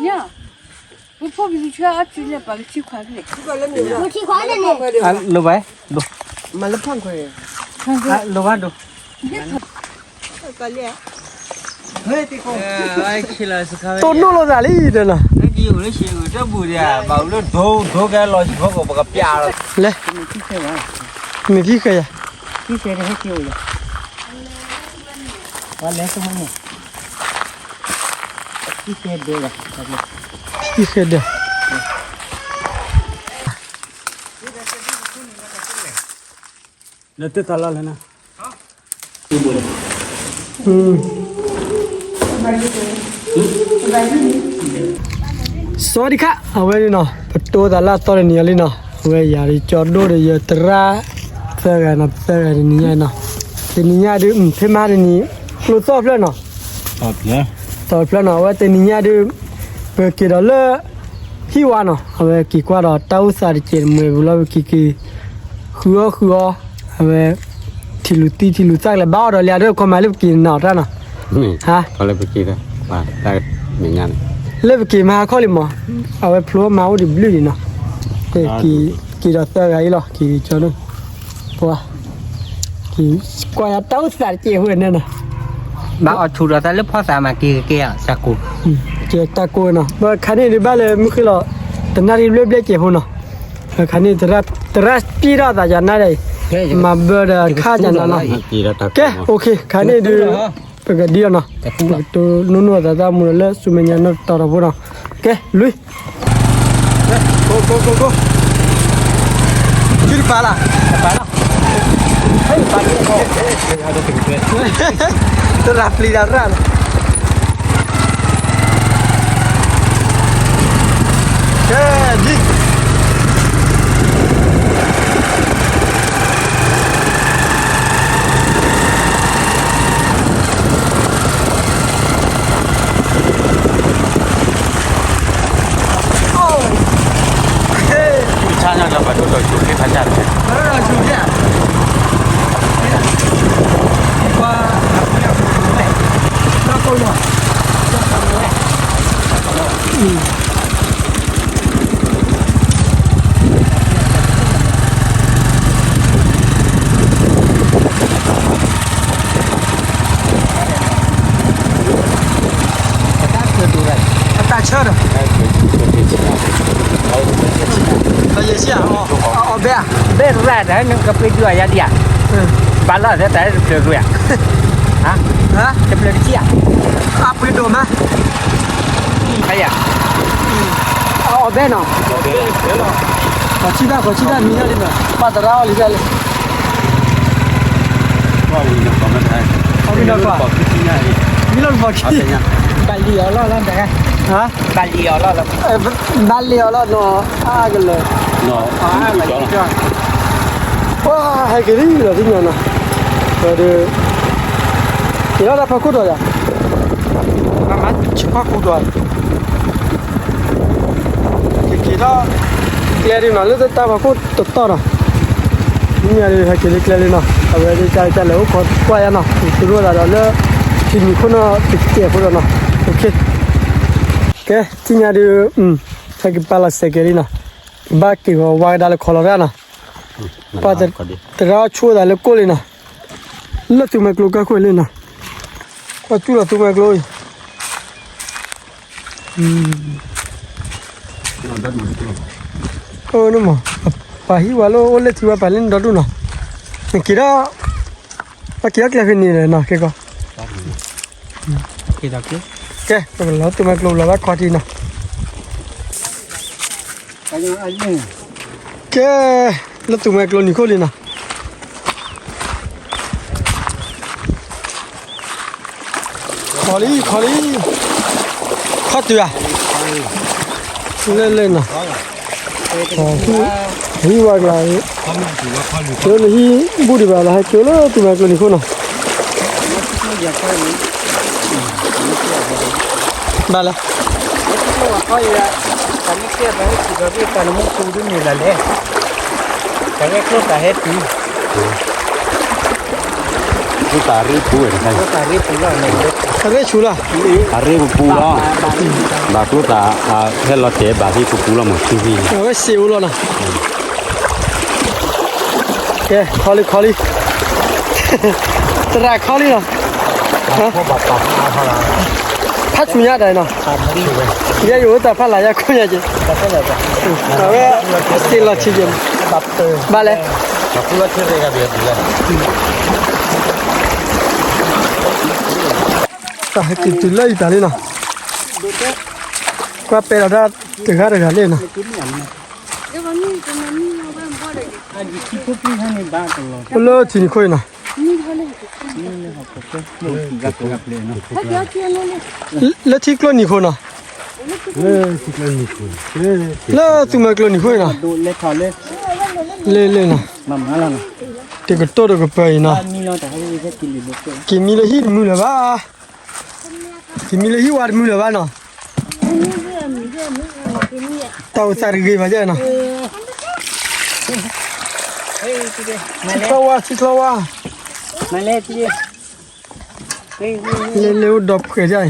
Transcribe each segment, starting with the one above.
ညါ, ပဖိပလံၤဆှၢအီၣ်စုလဲၣ် ပှၤကထံခွါကလဲၣ်, ပထံခွါကလဲၣ်န့ၣ်, လိၣ်ဘၣ်, လိၣ်, မၤလၢဖၣ်ခွဲး, လိၣ်ဘၣ်ဒိ, တိၢ်နီၣ်လိာ်သးလံဒီးလီၤ, လဲၣ်, မ့ၢ်ခံဃဲယၤ, ခံဃဲဒၢး, လၢတၢ်လီၢ်လၢန စဝၤဒံခါ, အဝဲန့ၣ်နီၤ ပတိသးလၢအသီတနံၤအံၤလံနီၤ, အဝဲယၤဒီးကၠီဒိၣ်ဒီးယသရၣ် သၢဂၤနီၤ, ပသၢဂၤတနံၤညါနီၤ, တနံၤညါဒုး ဖဲမဟါတနံၤ ကျိသီၣ်ဖျၢၣ်နီၤ, သီၣ်ဖျၢၣ်နီၤ, အဝဲတနံၤညါဒုး ပက့ၤဒီးလၢ ဟံၣ်ဝါနီၤ, အဝဲက့ၤကွၢ်ဒီးတၢ်အိၣ်သးတစဲးတမှဲၤပူၤလီၤ, ပက့ၤက့ၤ ဃုအီၣ်ဃုအီ, အဝဲ ထံလူၤသံထံလူၤသၣ်ကလဲၤ ဘၣ်အီၣ်ဒီးလံဒီး ခီမးလၢပက့ၤနီၤတၢ်နီၤ, ဟါ, လၢပက့ၤမဟါခီလံမး, အဝဲဖျိမၤအိၣ်ဒံးဘျုးဒံးနီၤ, က့ၤဒီးသၢဂၤအံၤလီၤ, က့ၤကၠီဒိၣ်, ပှၤ က့ၤကွၢ်ယၤတၢ်အိၣ်သးတစဲးအဃိန့ၣ်နီၤ, ဘၣ်အီၣ်ဆူၣ်ဒီးသးလၢဖီသးမး က့ၤကကဲတၢ်ကိၢ်, ကဲတၢ်ကိၢ်နီၤ, ဘၣ်ခါန့ၣ်ဒုးဘၣ်လၢမုၢ်ဃ့လီၤ, တနၣ်ရံၣ်ဘျဲၣ်ဘျဲၣ်စဲးဖိနီၤ, ခါန့ၣ် သရၣ်ပျံၢ်ထီၣ်သးယၤနါဒၣ်အံၤ, မၤဘၢဒီးခါယၤနၤနီၤ, ကဲ okay ခါန့ၣ်ဒုး ပကဒံအီၤနီၤ, ပကတိၢ်နီၣ်နီၣ်သးသၣ်မူဒီးလၢဆူမဲာ်ညါနီၣ်တတီၤတၢ်ဖိနီၤ, ကဲ လွံၢ် go go go go, ကုတပၤလီၤ, တပၤလီၤ, တရၣ်ပျံၤတၢ်ရၣ်လီၤ, ကဲ ဒ် အတၢ်ဆၢဒီး ယဲၢ်ဆံဧါ, အီၣ်ဘဲဧါ, ဘဲရၣ်တၢ်နကပ့ၤဒုးအယါဒံးဧါ, ဘၣ်လီၤသဲတၢ်တဖျၢၣ်ကွံာ်ဧါ, တဖျၢၣ်တဆံဧါ, အပှ့ၤဒိၣ်မး, အယါ, အီၣ်ဘဲနီၤ, ခီၣ်ဆံဘၣ် ခီၣ်ဆံဘၣ်မံၤလီၤလံနီၤ, ပှၤသရၣ်အီၣ်လံဒၣ်လံ မံလီၤတပီၢ်ခံ, ဘၣ်လံအီၤလီၢ်လီၤ, ဘၣ်လံအီၤလီၢ်လီၤ, ဘၣ်လံအီၤလီၢ်လီၤ, အါကလၢာ်, ပှၤဟဲက့ၤလံလီၤသ့ၣ်ညါနီၤ, ဒီး က့ၤထီၣ်တၢ်ဖီခိၣ်တီၤယၤ, ဆံဖီခိၣ်တီၤ, က့ၤက့ၤထီၣ် ကျဲဒုးနီၤ လၢတၢ်ဖီခိၣ်တတီၤနီၤ, မ့ၢ်ညါဒုးဟဲက့ၤလၢကျဲလံနီၤ, အဝဲဒုးကလဲၤအိၣ်ခိးကွၢ်ယါနီၤ, သူရိသးဒီးလၢ ထံနံၤခိၣ်နီၣ်တစဲးဖိဒီးနီၤ, ကဲ သ့ၣ်ညါဒုး ဟဲက့ၤပာ်လီၤစဲးကဲလံနီၤ, ဘၣ်က့ၤဂီၤဝါကဒါလၢခီလီၤရၣ်နီၤ, ပှၤတရၣ်ဆိၣ်သးလၢကိၣ်လံနီၤ, လၢသူမှဲကျိကါခိၣ်လံနီၤ, ကွၢ်တူၢ်လီၤသူမှဲကျိအံၤ န့ၣ်မး, ပှၤဟံၣ်ဝါလၢအိၣ်လၢထံဝဲပာ်လၢနဒီဒူၣ်နီၤ, နက့ၤထီၣ်, ပက့ၤထီၣ်ကျဲဖဲန့ၣ်လီၤနီၤ, ကဲကီး, ကဲ ပကလီၤသူမှဲကျိလီၤဘၣ်ခီထံနီၤ, ကဲ, လၢသူမှဲကျိနံၤခိၣ်လံနီၤ ခီလံ ခီလံ, ခီတုၤဧါ, လၢလၢနီၤ, ဟံၣ်ဝါကျါ, ကၠိလၢဟံၣ်ဘူၣ်ဒံးဘၣ်လၢဟဲကၠိလၢသူမှဲကျိနံၤခိၣ်နီၤ, ဘၣ်လဲၣ် တၢ်မ့ၢ်ကဲပှၤဟဲက့ၤဒီး တၢ်နမူတူဒ်န့ၣ်လၢလဲၣ်, တၢ်ဝဲကျိတၢ်ဟဲတုၤ, ကျိသးရ့ၣ်ပူၤဝဲတခါ, အရ့ၣ်ဆူၣ်လီၤ, အရ့ၣ်ပူၤလီၤ, ဘၣ်ကျိသး, ဟဲလီၤတဲာ်ဘၣ်ဟံၣ်ပူၤပူၤလီၤမး ထံၣ်ဟံၣ်, အဝဲစံးအိၣ်လီၤနီၤ, ကဲ ခီလံ ခီလံ, သရၣ်ခီလံနီၤ, ဖးဆူညါတၢ်နီၤ, ယဲယအိၣ်တၢ်ဖးလၢ်ယဲခိၣ်ညါက့ၤ, အဝဲစံးလီၤဆံးက့ၤ, ဘၣ်လဲၣ် တၢ်ဟဲက့ၤတုၤလၢအံၤတၢ်လံနီၤ, ကွၢ်ပဲာ်ဒီးတၢ်တဂၤတဂၤလံနီၤ, အိၣ်လၢထံနံၤခိၣ်အံၤနီၤ, လၢထံကျိနံၤခိၣ်နီၤ, လၢသူမွဲကျိနံၤခိၣ်အံၤနီၤ, လ့လ့နီၤ, တကတိၢ်တကပၤအံၤနီၤ, က့ၤမံလၢဟံၣ်တမုာ်လၢၤဘၣ်, က့ၤမံလၢဟံၣ်ဝါတမုာ်လၢၤဘၣ်နီၤ, တၢ်အိၣ်သးတဂ့ၤဘၣ်ယဲနီၤ, ထံချီဝါ ထံချီဝါ, လဲၤလဲၤအိၣ်ဒီးဖှဲးယဲအံ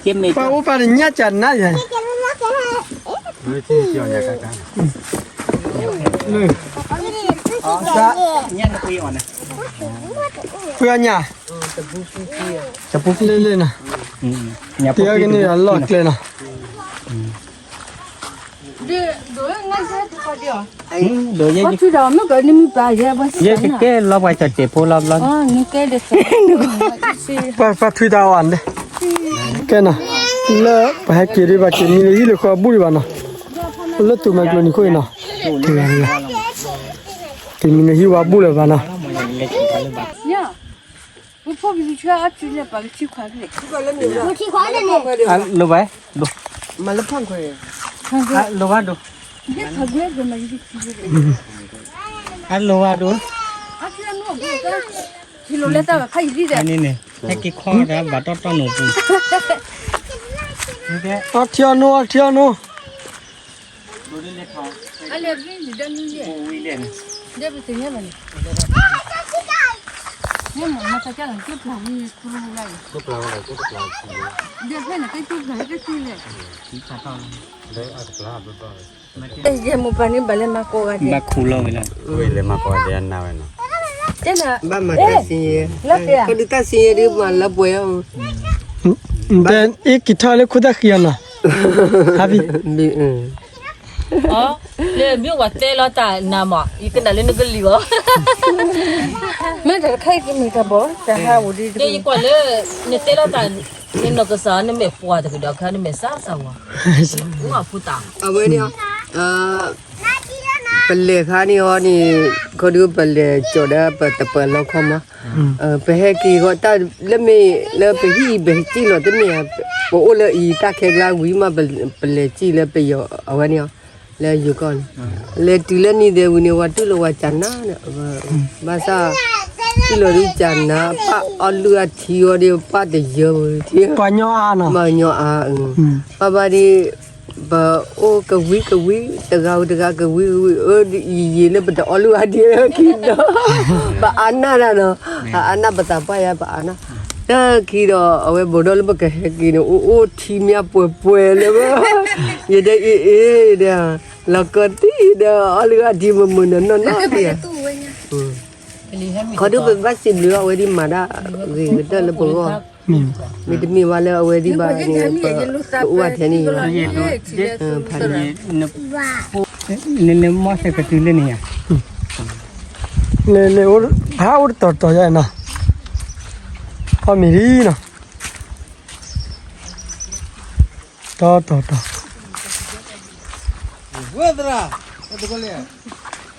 ၤ, ပှၤအိၣ်ပာ်တညၣ်ကနါယဲ, ဖှဲးအညၣ်, လ့လ့နီၤ, တယကန့ၢ်အလီၢ်ကျဲနီၤ ယကကဲလီၤပှၤကၠီၣ်တဲာ်ဖိလီၤဘျီ, ပှၤထွံတၢ်အီၣ်န့ၣ်, ကဲနီၤ, လၢပှၤဟဲက့ၤဒံးဘၣ် က့ၤမံလၢဟံၣ်လၢဃီအဘူၣ်ဒံးဘၣ်နီၤ, လၢသူမွဲကျိနံၤခိၣ်အံၤနီၤ, က့ၤမံလၢဟံၣ်ဝါဘူၣ်လၢၤဘၣ်နီၤ လိၣ်ဘၣ်, လိၣ်ဘၣ်ဒိၣ်, လိၣ်ဘၣ်ဒိၣ်, န့ၣ်န့ၣ် ဟဲက့ၤခီတၢ်ဘၣ်တီတီနိာ်ပူၤ, အီထံအီနိ အီထံအီနိ ယဲမိၢ်ပၢ်န့ၣ်ဘၣ်လၢမၤကိးဂၤဒဲး, ဘၣ်ခူၣ်လီၤဝဲလီၤ, ဝဲလၢမၤကိးဂၤဒဲးအနၢ်ဝဲနီၤ, တဲနၤ, ဘၣ်မၤတၢ်ဆံယဲ, လၢတဲ, ကဒုးတၢ်ဆံယဲဒုးမၤလၢပှဲၤအီၤ, တဲအ့ၣ်က့ၤထီၣ်လၢခိၣ်သၣ်ဃံအီၤနီၤ, ဟါဘံၣ် လၢမ့ၢ်ဝဲတဲလီၤတၢ်နၤမး ယကနၣ်လၢနကလံၤအီၤ, မ့ၢ်တၢ်တခါအံၤတမ့ၢ်တၢ်ဘီၣ် တၢ်ဟးအိၣ်ဒ်, ယကွၢ်လၢ နတဲလီၤတၢ်, နနီၢ်ကစၢ် နမဲာ်ပှၢ်တကဒီးခါ နမဲာ်စးစးဝါ, အဝဲန့ၣ်, ပလဲၤခါန့ၣ်အီၤန့ၣ်, ခီဒုးပလဲၤကၠီၤဒီးပတပၢၤလီခီမး, ပဟဲက့ၤဃီတၢ်လၢမ့ၢ်လၢပဟံၣ်အံၤ ပစံၣ်လီၤတမ့ၢ်ဧါ, ပအိၣ်လၢအံၤတၢ်ခဲကျါဝံၤမး ပလဲၤစံၣ်လၢပယီၤအဝဲန့ၣ်အီၤ, လၢယိၤကီၢ်န့ၣ်, လဲၤတုၤလၢနံၤဒဲးဝံၤန့ၣ် ဝဲတူၢ်လီၤဝဲကၠးနါန့ၣ်, ဘၣ်ဆၣ်, တူၢ်လီၤဒုးကၠးနါ ပၣ်အီလုၢ်အထံအီၤဒီး ပၣ်တယၢဝဲ, ပှၤညီအါနီၤ, ပှၤညီအါ, ပၣ်ဘၣ်ဒီး, ပအိၣ်ကဝံၤကဝံၤ တဂၤဝံၤတဂၤကဝံၤကဝံၤ အၢ ယံာ်လၢပတအီလုၢ်အထံခံဒီး, ပအါနၢ်ဒၣ်နီၤ, အအါနၢ်ပသးပှၢ်ယါ ပအါနၢ်, တၢ်ခံဒီး အဝဲဘူးဒီးလၢပကဟဲက့ၤန့ၣ် အိၣ်အိၣ်ထံမၠၣ်ပှဲၤပှဲၤလၢဝဲ, ယဒဲအ့ၣ်အ့ၣ်ဒီး, လီၤကီတံၢ်ဒီး အီလုၢ်အထံမုာ်မုာ်နီၢ်နီၢ်တယါ, ခီဒုးပဘၣ်စံးဘျုးအီၤ အဝဲဒ်မၤတၢ်ဂ့ၤကတၢၢ်လၢပဂီၢ်, မ့တမ့ၢ်ဘၣ်လၢအဝဲဒ်ဘၣ်န့ၣ် ပအိၣ်ဝဲထဲန့ၣ်ယါ, ဖးန့ၣ်, နမီၢ်ဆဲးကတုၤလၢန့ၣ်ယါ, လဲၤလဲၤ, ဟးအိၣ်တတီၤတီၤယါနီၤ, အီၣ်မ့ၤလံနီ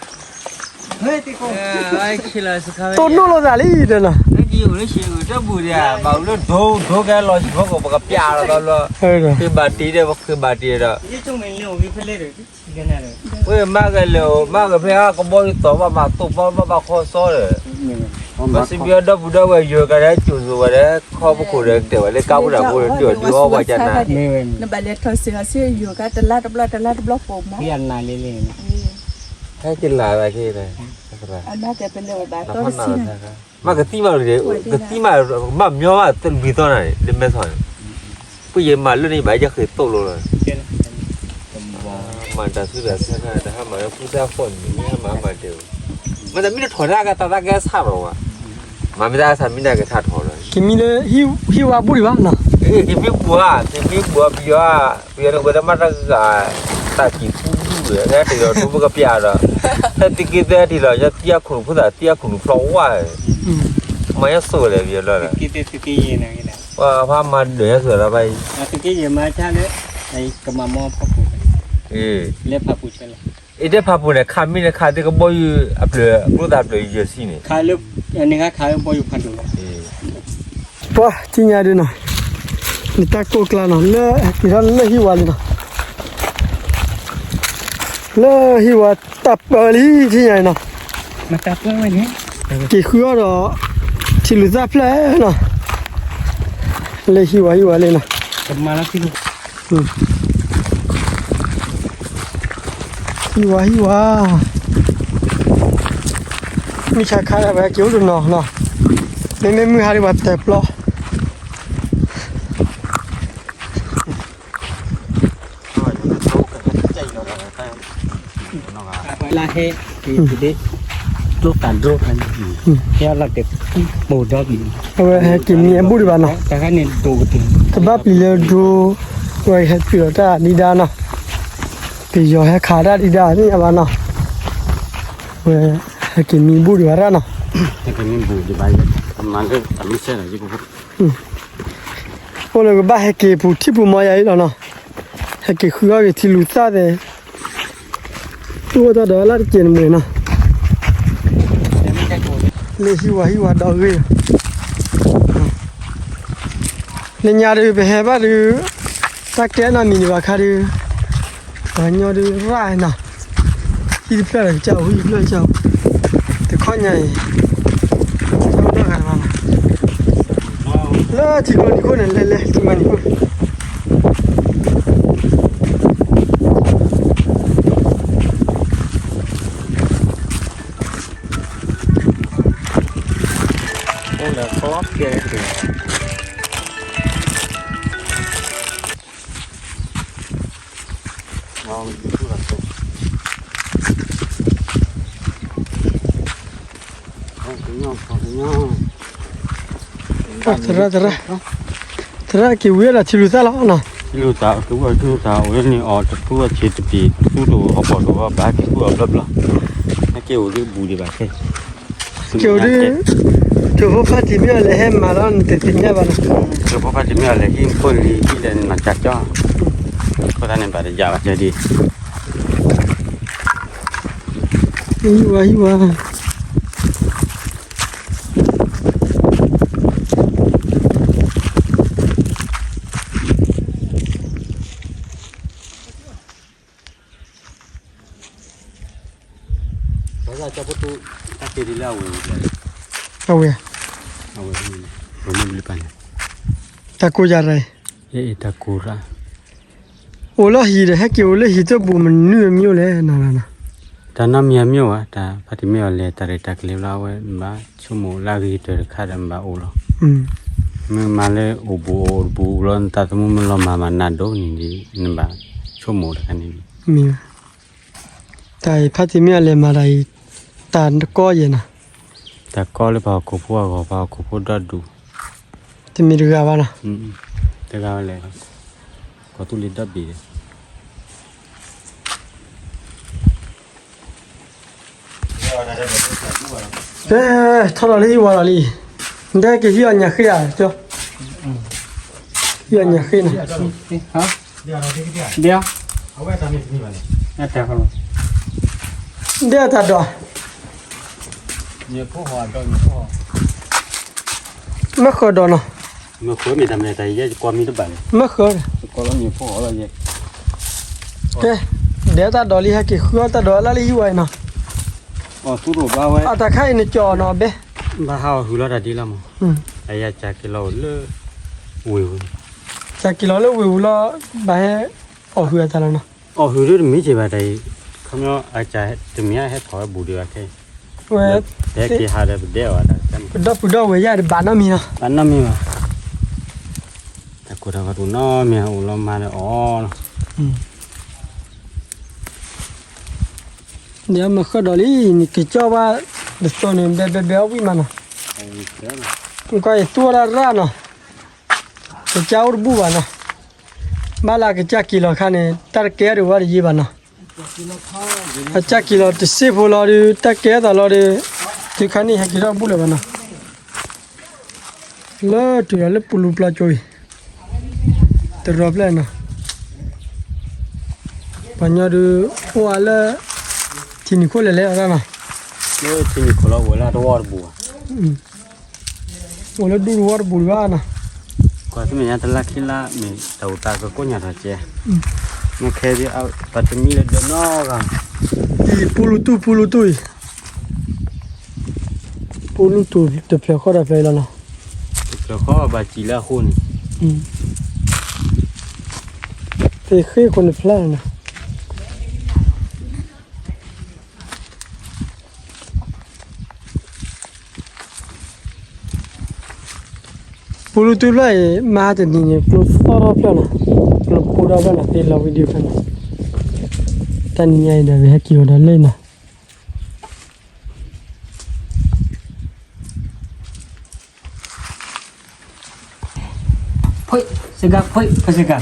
ၤ, တီၤတီၤတီၤ တိၢ်နီၣ်လိာ်သးလံတဲနီၤ, ပကပျးလီၤလီၤ, ဃ့ဘၣ်တံၢ်ဒီး ပဃ့ဘၣ်တံၢ်ဒီး, ဝဲမၤဂ့ၤလဲၤအိၣ် မၤဂ့ၤဖဲအကဘီယူၤသီၣ်ဘၣ် မၤသိၣ်ဘၣ်ဘၣ်ဘၣ်ခီစီဒီး, ပစံးဘျုးဒီပုၢ်ဒီဝဲၢ်ယိၤကၤဒီး ကၠိၤစိၤဝဲဒီး ခီပခိၣ်ဒီး တဲဝဲလၢကါပူၤတၢ်ဖိဒီး ဒုးအီၣ်ဒုးအီဘၣ်ကနၤ, နဘၣ်လဲၤထီၣ်စ့ၢ်အီၤစ့ၢ်ယိၤကၤ တလါတဘျီ တလါတဘျီပိာ်မး, ဟဲက့ၤလၢ်ဘၣ်က့ၤဒီး မ့ၢ်ကသံၣ်မး ကသံၣ်မး ဘၣ်မျီဘၣ် တလွံၢ်သီနၤန့ၣ် လၢမဲထီၣ်န့ၣ် ပယမၤလၢန့ၣ် ယဘၣ်ယဃ့သိၣ်လိလီၤ မၤတၢ်ဆူတၢ်ဆါခါ တဟါမၤလၢဖုသၣ်ဃီၣ်န့ၣ် မ့ၢ်ဟါမၤမၤဒဲး, မ့ၢ်တမ့ၢ်တထီၣ်တၢ်ကသးတၢ်ကဲဆၣ်လီၤဝဲ, မၤမ့ၢ်တၢ်ကသးမ့ၢ်တၢ်ကထါထီၣ်လီၤ, ကမံလၢဟံၣ်ဝါဘူၣ်ဒံးဘၣ်နီၤ, ကမံပူၤဧါ ကမံပူၤဧါ ပယီၤ ပယီၤန့ၣ်ဝဲဒၣ်မ့ၢ်တၢ်ဂၤ တၢ်ကံၢ်ပူၤဒူၣ်ဝဲ ဟဲတ့ၢ်လီၤဒိပကပျၢ်ဒီး, ဟဲသုးက့သၢထံၣ်လီၤ ညါသံအခိၣ်နူာ်ဖိသၣ် သံအခိၣ်နူာ်ဖျီဝါ, မၤညါစိၤဝဲလဲၣ် ပယီၤလီၤ, ဖါမၤဒၢၣ်ညါစိၤလီၤဘၣ်အံၤ, အ့ တဲဖးပူၤန့ၣ် ခးမ့ၢ်န့ၣ် ခးသ့ၣ်ကဘီယူၤအပျၢၤ အကျိသၣ်ပျၢၤယဲၢ်ဆံန့ၣ်, ပှၤထံၣ်ညါဒုနီၤ, နတၢ်ကိၢ်ကျါနီၤ လၢဟဲက့ၤထီၣ်လၢဟံၣ်ဝါလံနီၤ, လၢဟံၣ်ဝါတၢ်ပၢလံ ထံၣ်ညါအံၤနီၤ, က့ၤဃုအီၣ်ဒီး ထံလူၤသၣ်ဖျၢၣ်နီၤ, လၢဟံၣ်ဝါဟံၣ်ဝါလံနီၤ ဟံၣ်ဝါဟံၣ်ဝါ, မုၢ်ဆါခါဒၣ်ဝဲက့ၤအိၣ်တနီၤနီၤ, မ့မ့ၢ်မုၢ်ဟါဒံးပှၤတၢၢ်ပျီ, လၢဟဲက့ၤ ဒိၣ်တၢ်ဒိၣ်တၢ်န့ၣ်, ဟဲလီၤတဲာ်ပိာ်ဒီဘ့ၣ်, အဝဲဟဲက့ၤမံအဘူၣ်ဒံးဘၣ်နီၤ, တၢ်ခါန့ၣ်ဒိၣ်ကတၢၢ်, ကဘၣ်ပျံၤလၢဒိ, ဝဲဟဲပျံၤလီၤတၢ်ဒံးဒါနီၤ, ပယီၤဟဲခးတၢ်ဒံးဒါမ့ၢ်ယါဘၣ်နီၤ, ဝဲဟဲက့ၤမံဘူၣ်ဒံးဘၣ်တၢ်နီၤ, ဟဲက့ၤမံဘူၣ်ဒံးဘၣ်, မၤလၢအမ့ၢ်ဆဲးဒီးယက အိၣ်လၢကဘၣ်ဟဲက့ၤပူၤထံပူၤမီယၤအံၤလီၤနီၤ, ဟဲက့ၤဃုအီၣ်က့ၤထံလူၤသၣ်သဲး, သူၣ်အိၣ်တၢ်ဒီးလၢတကဲးနမဲာ်နီၤ, လၢဟံၣ်ဝါဟံၣ်ဝါဒီဂ့ၢ်, လၢညါဒုးပဟဲဘၣ်ဒုး, တၢ်ကဲနီတမံၤဒံးဘၣ်ခါဒုး, ပှၤကညီဒုးရၣ်နီၤ, ဟံၣ်တဖျၢၣ်ဒီးကစၢ်အိၣ် ဟံၣ်တဖျၢၣ်ကစၢ်အိၣ်, တခီညါအံၤ, တၢ်အိၣ်နီတဂၤဘၣ်နီၤ, လၢထံကျိနံၤခိၣ်န့ၣ် လဲၤလဲၤထံကျိနံၤခိၣ် အိၣ်လၢကျီကဲတက့ၢ်, သရၣ် သရၣ်, သရၣ်က့ၤဝံၤဒီးထံလူၤသၣ်လီၤနီၤ, ထံလူၤသၣ် ကဝံၤထံလူၤသၣ် အိၣ်လၢန့ၣ်အီၤတဖုအီၤဆံးတပံၤ တဖုတအိၣ်ဟီၣ်ပီၣ်တအိၣ်ဘၣ် က့ၤဃုအီၤဘျီဘျီ, နက့ၤအိၣ်ဒုးဘူးဒံးဘၣ်ခဲ, က့ၤအိၣ်ဒုး, ကၠိဖိဖါတံၢ်မ့ၢ်အီၤလဲၤဟဲမၤလီၤ နတသ့ၣ်ညါဘၣ်နီၤ, ကၠိဖိဖါတံၢ်မ့ၢ်အီၤလဲၤဟံၣ်ဖိလံၤဟံၣ်ဒီးနမၤကၢ်ကၠီ, အဃိသတးန့ၣ်ဘၣ်တယၢ်ဘၣ်ကဲဒ် ဟံၣ်ဝါ ဟံၣ်ဝါ အဝဲ, အဝဲ, တၢ်ကိၢ်ယၤရၢ်, တၢ်ကိၢ်ရၢ်, အိၣ်လၢဟံၣ်ဒီး ဟဲက့ၤအိၣ်လၢဟံၣ်တဘူၣ်မနုၤမ့ၢ်အိၣ်လဲၣ်နီၤ, တၢ်နီတမံၤမ့ၢ်အိၣ်ဘၣ် တၢ်ဖါတံၢ်မ့ၢ်အီၤလဲၤတၢ်ရဲၣ်တၢ်ကျဲၤဘျီဝဲ ဘၣ်ဆိကမိၣ်လၢအဂ့ၤကတၢၢ်တခါဒီး မ့ၢ်ဘၣ်အိၣ်လီၤ, မ့ၢ်မၤလၢအိၣ်ဘူးအိၣ်တဘူးဘျီ နသးသမူမ့ၢ်လီၤမၤမၤနးဒိၣ်န့ၣ်ဒီး နဘၣ်ဆိကမိၣ်တခါန့ၣ်, မ့ၢ်, တၢ်အံၤဖါတံၢ်မ့ၢ်အီၤလဲၤမၤတၢ်အံၤ, တၢ်ကီယဲၢ်နီၤ, တၢ်ကီလၢပှၤဟီၣ်ခိၣ်ဖိအဂီၢ် ပှၤဟီၣ်ခိၣ်ဖိဒီဒူၣ်, တမ့ၢ်တဂၤဘၣ်နီၤ, တဂၤလဲၣ်, ကီၢ်သူလ့ၤဒီဘ့ၣ်ဒီး ကဲ, ထီၣ်လီၤလၢဟံၣ်ဝါလီၤလံ, နတဲက့ၤဟံၣ်အီၣ်ညၣ်ဃ့ဧါ, ကၠီ, ဟံၣ်အီၣ်ညၣ်ဃ့နီၤ, ဒ်, ဒ်တၢ်ဒိး, မ့ၢ်ဃၢၤဒိးနီၤ, မ့ၢ်ဃၢၤ, ကဲ, ဒ်တၢ်ဒိးလံ ဟဲက့ၤဃုအီၣ်တၢ်ဒိးလၢလၢဟံၣ်ဝါအံၤနီၤ, အတၢ်ခါအံၤနကၠီနီၤဘဲ, ဘၣ်ဟးအီၣ်ဟုၣ်လီၤတၢ်ဒ်လီၤမး, အယၤကၢ်က့ၤလီၤလၢ, ဝ့ၢ်ဝူၤ, ကၢ်က့ၤလီၤလၢဝ့ၢ်ဝူၤလီၤ, ဘၣ်ဟဲအီၣ်ဟုၣ်အတၢ်လီၤနီၤ, အီၣ်ဟုၣ်ဒ်တမ့ၢ်က့ၤဘၣ်တၢ်အံၤ, ခီပညီအကၢ်တမ့ၢ်ဟဲထီၣ်ဝဲဘူးဒံးဘၣ်ခဲအံၤ, ဝဲ ဟဲက့ၤဟးဒီးပဒဲအီၤ, ပဒီပုၢ်ဒီဝဲၢ်ယၤဒီးဘၣ်နီတမံၤနီၤ, ဘၣ်နီတမံၤဘၣ်, တၢ်ကိၢ်တၢ်ဂီၤတအိၣ်နီတမံၤ အိၣ်လီၤမၤဒီးအီၤလီၤ. ဒီးမၤဃၢဒီးလံ နကကၠီဘၣ်, တသိးန့ၣ် ဘဲဘဲဘဲအီၣ်ဝံၣ်မးနီၤ, ကွၢ်ယသူဝဲဒၣ်ရၣ်နီၤ, ကစၢ်အိၣ်တဘူၣ်ဘၣ်နီၤ, ဘၣ်လၢကစၢ်က့ၤလီၤခါန့ၣ် တၢ်တကဲအီၤဒံးဝဲတယံာ်ဘၣ်နီၤ, အကစၢ်က့ၤလီၤတစ့ဖိလီၤဒီး တၢ်ကဲအသးလီၤဒီး, တုၤခါန့ၣ်ဟဲက့ၤထီၣ်ဘူၣ်လၢၤဘၣ်နီၤ, လၢတုၤလီၤလၢပူလူပျီကၠိအံၤ, တရီပျဲၢ်နီၤ, ပှၤညီဒုး အိၣ်အါလၢ ထံနံၤခိၣ်လဲၤလဲၤအီၤဒၣ်နီၤ, လၢထံနံၤခိၣ်လီၤ အိၣ်လၢတဝီတပူၤဘၣ် အိၣ်လၢဒူၣ်တဝီတပူၤတဘၣ်နီၤ, ကွၢ်ဆူမဲာ်ညါတလါခံလါ မ့ၢ်တၢ်အိၣ်သးကကိးညါထီၣ်ကဲ, မ့ၢ်ခဲဒ်အပှၤတမံလၢဒၢးနီဂၤ, အံၤပူလူတူၢ် ပူလူတူၢ်အံၤ, ပူလူတူၢ်တဖျၢၣ်ဃီတဖျၢၣ်အံၤလီၤနီၤ, တဖျၢၣ်ဃီဘၣ်စံၣ်လၢအဃိန့ၣ်, သ့ၣ်ဃ့ၢ်ဃိန့ၣ်ဖျါနီၤ. ပူလူတူၢ်ဖျၢၣ်အံၤ မၤတနံၤန့ၣ် ကျိသီၣ်ထီၣ်ဖျၢၣ်နီၤ, ကျိဖိထီၣ်ဖျၢၣ်နီၤ, သ့ၣ်လီၤဝံၤဒံးဖျၢၣ်နီၤ, တၢ်နံၤညါအံၤဒီး ပဟဲက့ၤဝဲဒီးလၢနီၤ. ဖိ, စကၤဖိ, ဖိစကၤ,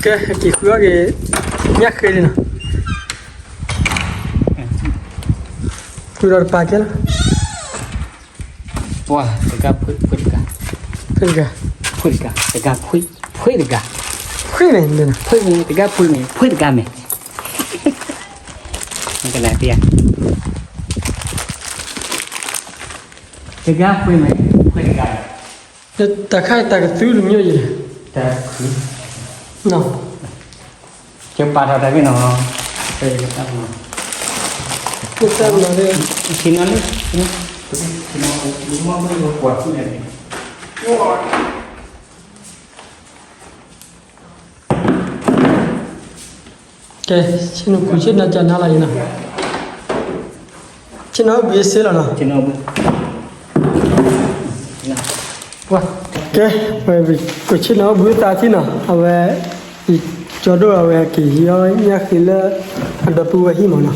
ကဲ ဟဲက့ၤဃုအီၣ်က့ၤ ညၣ်ဃ့လံနီၤ, ဃုဒီးတပာ်ကဲလီၤ, ပှၤ တဂၤဖိ ဖိတဂၤ, ဖိတဂၤ, ဖိတဂၤ, တဂၤဖိ ဖိတဂၤ, ဖိမ့ၢ် တဂၤဖိမ့ၢ် ဖိတဂၤမ့ၢ်, ကနၣ်တ့ၢ်ဧါ, တဂၤဖိမ့ၢ် ဖိတဂၤ, တၢ်ခါတၢ်ကသုတမံၤ, တၢ်ခါ, နီၤ, ကပာ်ထီၣ်တၢ်မ့ၢ်နီၤ, တၢ်မနီၤ, တၢ်မနီၤလၢ, ကဲ ဆ့ၣ်နီၤခူၣ်ဆ့ၣ်နီၤကနါလီၤအံၤနီၤ, ဆ့ၣ်နီၤဘုစ့လီၤနီၤ, ကဲ ပကဆ့ၣ်နီၤဘုသးထံနီၤ, အဝဲ ကၠီဒိၣ်အဝဲက့ၤဟံးအီၣ်ညၣ်ဃ့လၢ အဒီပုၢ်ဝဲၢ်ဟံၣ်မးနီၤ,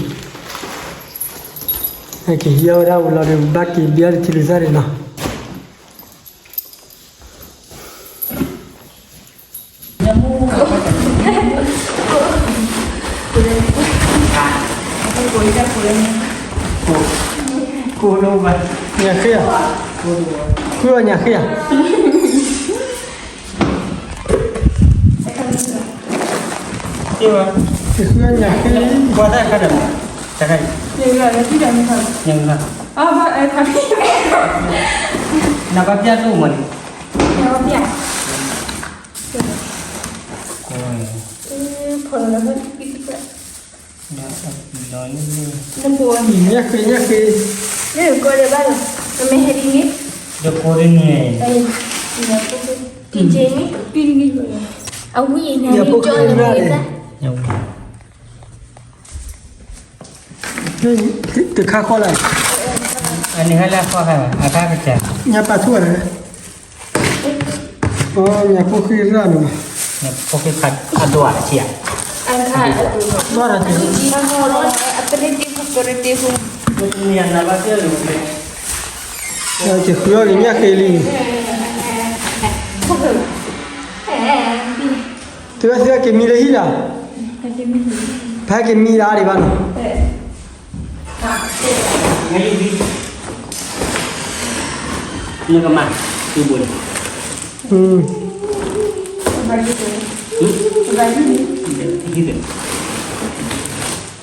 အက့ၤဟံးအီၣ်ဝဲဒၣ်ဝံၤလီၤဒီး ဘၣ်က့ၤဘျါတထံၣ်လံသၣ်န့ၣ်နီၤ. ညၣ်ဃ့ဧါ, ဃုအီၣ်ညၣ်ဃ့ဧါ, ဃုအီၣ်ညၣ်ဃ့, ကွၢ်တၢ်ခါဒီး, တခါအံၤ, နဘၣ်ပျၢ်တအိၣ်မးန့ၣ်, ညၣ်ဃ့ ညၣ်ဃ့, အဝံၣ်အံၤန့ၣ် တခါဃီလၢ်, အန့ၣ်ဟဲလၢဃီခါ, အခါကစၢ်, ညၣ်ပာ်ထူၣ်ဧါ, ညၣ်ဖိဃ့ရၣ်န့ၣ်, ဖိဃ့အဒိၣ်အဆံးဧါ, ဘၣ်ဒီး, ကဃုအီၣ်က့ၤညၣ်ဃ့လံ, သုဝဲသုက့ၤမံလၢဟံၣ်လီၤ, ဖဲက့ၤမံလၢအါဒံးဘၣ်နီၤ. နကမၤ, သုဘိန့ၣ်,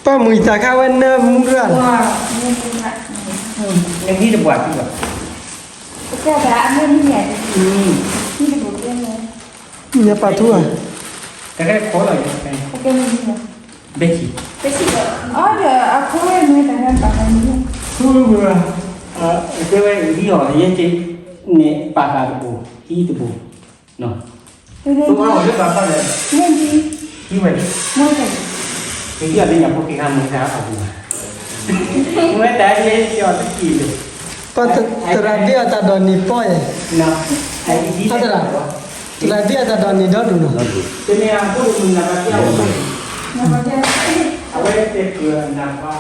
ပှၤမုၢ်တၢ်ခါဝဲနၢမူရၣ်လီၤ, နဟံၣ်တပှၢ်သုဘၣ်, ညၣ်ပာ်ထူၣ်ဧါ, ဘဲဆံး, ဘဲဆံး, အဒီးအဖိဝဲမ့ၢ်တၢ်ဂၤပာ်ဂၤန့ၣ်, ကဲဝဲဟံၣ်အီၤယဲက့ၤ, န့ၣ်ပာ်ဃာ်တဘိ, ဟံၣ်တဘိ, သိအီၤလၢပာ်ဃာ်ဒီး, ဟံၣ်ဝဲ, မ့ၢ်တၢ်, ကယီၢ်လၢညၣ်ဖိက့ၤခါမုၢ်ဆါအီၣ်ပူၤဘၣ်, မ့ၢ်တၢ်ဒ်အံၤကီၢ်တကံၢ်လၢ, ပှၤသရၣ်ဒ်အတၢ်ဒိးန့ၢ်ပီၢ်ယဲ, အသရၣ်, သရၣ်ဒ်အတၢ်ဒိးန့ၢ်ဒီဒူၣ်နီၤ, တမ့ၢ်အဖိတမုၢ်နၢ်ဘၣ်ကဲအီၤ, အဝဲတဲပှၤနၢ်ဘၣ်,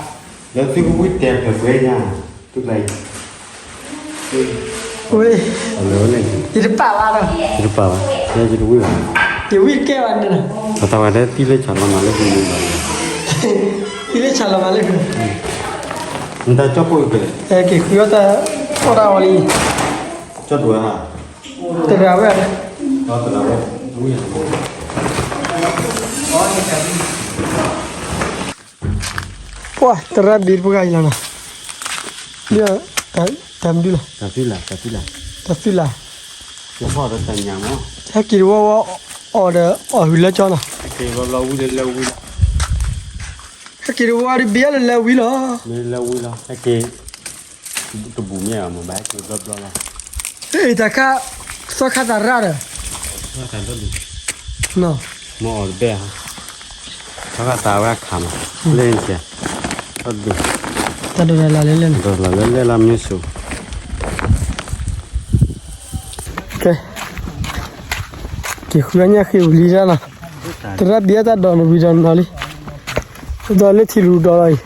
လၢသုကဝံၣ်တဲပှဲၤပှဲၤညါ, တူၢ်ကျါအံၤ ဝ့ၢ်, ယတပာ်ဘၣ်ဒီး, ယတပာ်ဘၣ်, ယတဝံၣ်ဘၣ်, ယဝံၣ်တကဲဘၣ်န့ၣ်လီၤ, ပှၤသးဝဲဒၣ်သံလၢဆၣ်လီၤမးလၢဃုာ်န့ၣ်လီၤ, သံလၢဆၣ်လီၤမးလၢဃုာ်, နတၢ်ကၠီၣ်ပိၢ်အံၤ, က့ၤဃုအီၣ်တၢ်, အီၣ်တၢ်အီၤလံ, ကၠီၣ်ဒိးဧါ, တဂၤဝဲ, တဂၤဝဲ, ဝံၣ် ပှၤသရၣ်ဘ့ၣ်ပှၤဂၤအံၤလီၤနီၤ, တၢ်မနုၤလဲၣ်, တၢ်သုလၢ်, တၢ်သုလၢ်, ဟဲက့ၤတဝီဝီအီၤဒီးအီၣ်ဟုၣ်လၢကၠီနီၤ, ဟဲက့ၤတဝီဒီးဘ့ၣ်အလၢလၢဝံၤလီၤ, တဘူၣ်မ့ၢ်ဘၣ်, တၢ်ခါ, သီခါသးရၣ်ဒီး, မ့ၢ်အီၣ်တဘဲၣ်, သီခါသးဝဲအခါမး, လၢ, တၢ်ဒိးလၢလဲၣ်, ဒိးလၢလဲၣ်လၢမ့ၢ်စိၤ ကဲ, က့ၤဃုအညၣ်ဃ့ဝံၤလံဒၣ်နီၤ, သရၣ်ဘ့ၣ်အတၢ်ဒိးန့ၣ်ဝံၤဒီးနီၤလံ, ဒီးလၢထံလူၤဒိးလီၤအံၤ,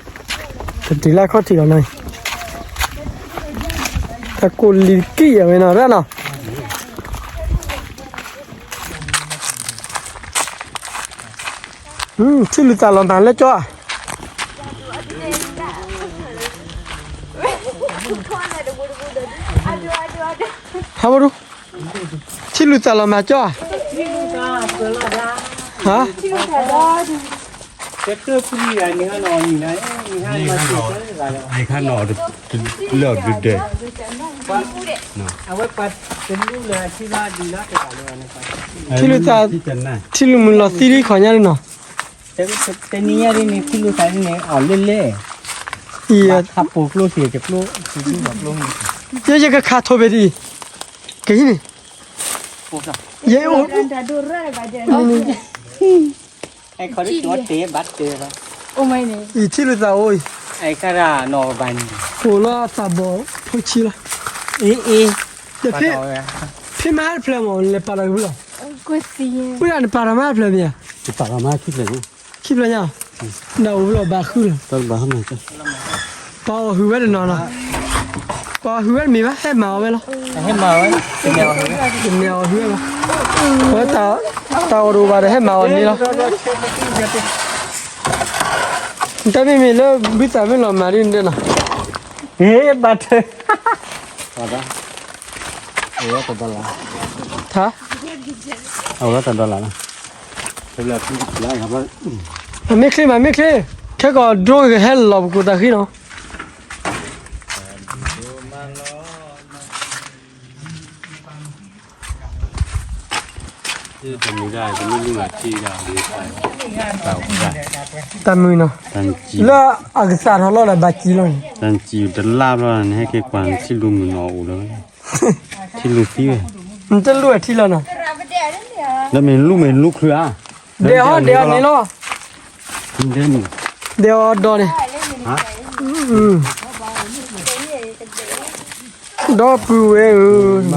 တတုၤလၢခီၣ်ထံးလီၤနီၤအံၤ, တၢ်ကိၢ်လံၤကံၢ်အဝဲနီၤရၣ်နီၤ, ထံလူၤသးလီၤမးလၢကၠီဧါ, ဟးဝဲဒၣ်, ထံလူၤသးလီၤမးကၠီဧါ, ဟါ, ထံလူၤသး, ထံလူၤမုၢ်လီၤသံလံခီညါလံနီၤ, တနံၤညါဒ်န့ၣ် ထံလူၤသးဒ်န့ၣ် အီၣ်လၢလဲၣ်, အံၤ, ယဲယကခးထိးဘ့ၣ်ဒ်အံၤ, ကဟံးန့ၣ်, ယဲအိၣ်, အံၤထံလူၤသးအိၣ်အံၤ, အိၣ်လီၤသးဘီၣ်ဖိဆံလီၤ, ဖဲမဟါတဖျၢၣ်မး လဲၤပာ်လီၤက့ၤဖုလီၤ, ဝဲဒၣ်နပာ်လီၤမဟါတဖျၢၣ်မ့ၢ်ဧါ, ခံဖျၢၣ်ညါ, နအိၣ်ဖဲလီၤဘၣ်ဃုလီၤ, ပာ်အီၣ်ဟုၣ်ဝဲတနီၤနီၤ, ပာ်အီၣ်ဟုၣ်ဝဲတမ့ၢ်ဘၣ် ဟဲမၤအီၣ်ဝဲလီၤ, မၤအီၣ်ဟုၣ်ဝဲလီၤ, အဝဲတၢ်အီၣ်တအိၣ်ဘၣ်ဒီး ဟဲမၤအီၣ်န့ၣ်လီၤ, နတၢ်မ့မ့ၢ်လၢဘုသၣ်မ့ၢ်လီၤမၤဒ်န့ၣ်နီၤ, ဘၣ်တၢ်, အမ့ၢ်ချ့မးမ့ၢ်ချ့, ခဲကီးဒြိကဟဲလီၤပကိးသးဃံနီၤ, တၢ်မုာ်နီၤ, လၢအကစၢ်ထီၣ်လီၤဒီးဘၣ်စံးလီၤန့ၣ်, တၢ်စံးတလၢ်ဘျီန့ၣ် ဟဲက့ၤကွၢ်ထံလူၤမုၢ်နီၤအိၣ်လၢ, ထံလူၤသံဝဲ, နတလူၤထံလီၤနီၤ, ဒီးမ့ၢ်လူၤမ့ၢ်လူၤချုးဧါ, ဒဲးအီၤဒဲးအီၤန့ၣ်လီၤ, ဒဲးအီၤဒီးန့ၣ်, ဒီပုၢ်ဝဲၢ်ဧၢ,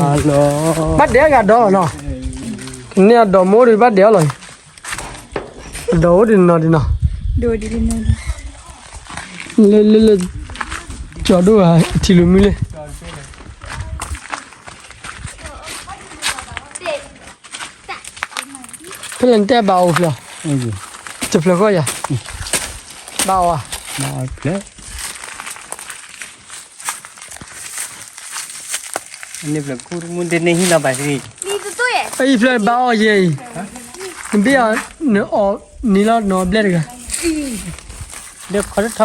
ဘၣ်ဒဲးအဂၤဒီးလီၤနီၤ, ကန့ၢ်အဒီးမိၢ်ဒီးဘၣ်ဒဲးအီၤလီၤ, ဒီးအိၣ်ဒံးနီၤဒံးနီၤ, လၢလၢလၢ, ကၠီဒိၣ်ဂၤထံလူၤမုၢ်လၢ ဖဲလဲၣ်နတဲဘၣ်အိၣ်ဖျၢၣ်, တဖျၢၣ်ဃီယၤ, ဘၣ်အိၣ်ဧါ, န့ၣ်ဖျၢၣ်ကူမူတန့ၢ်ဟံၣ်လီၤဘၣ်သ့ၣ်, အံၤဖျၢၣ်ဘၣ်အီၣ်ယဲအံၤ, နဘ့ၣ်အီၤ, နအီၣ်န့ၣ်လီၤနီၤဘျဲၣ်တဂၤ, ဒီးခီထီၣ်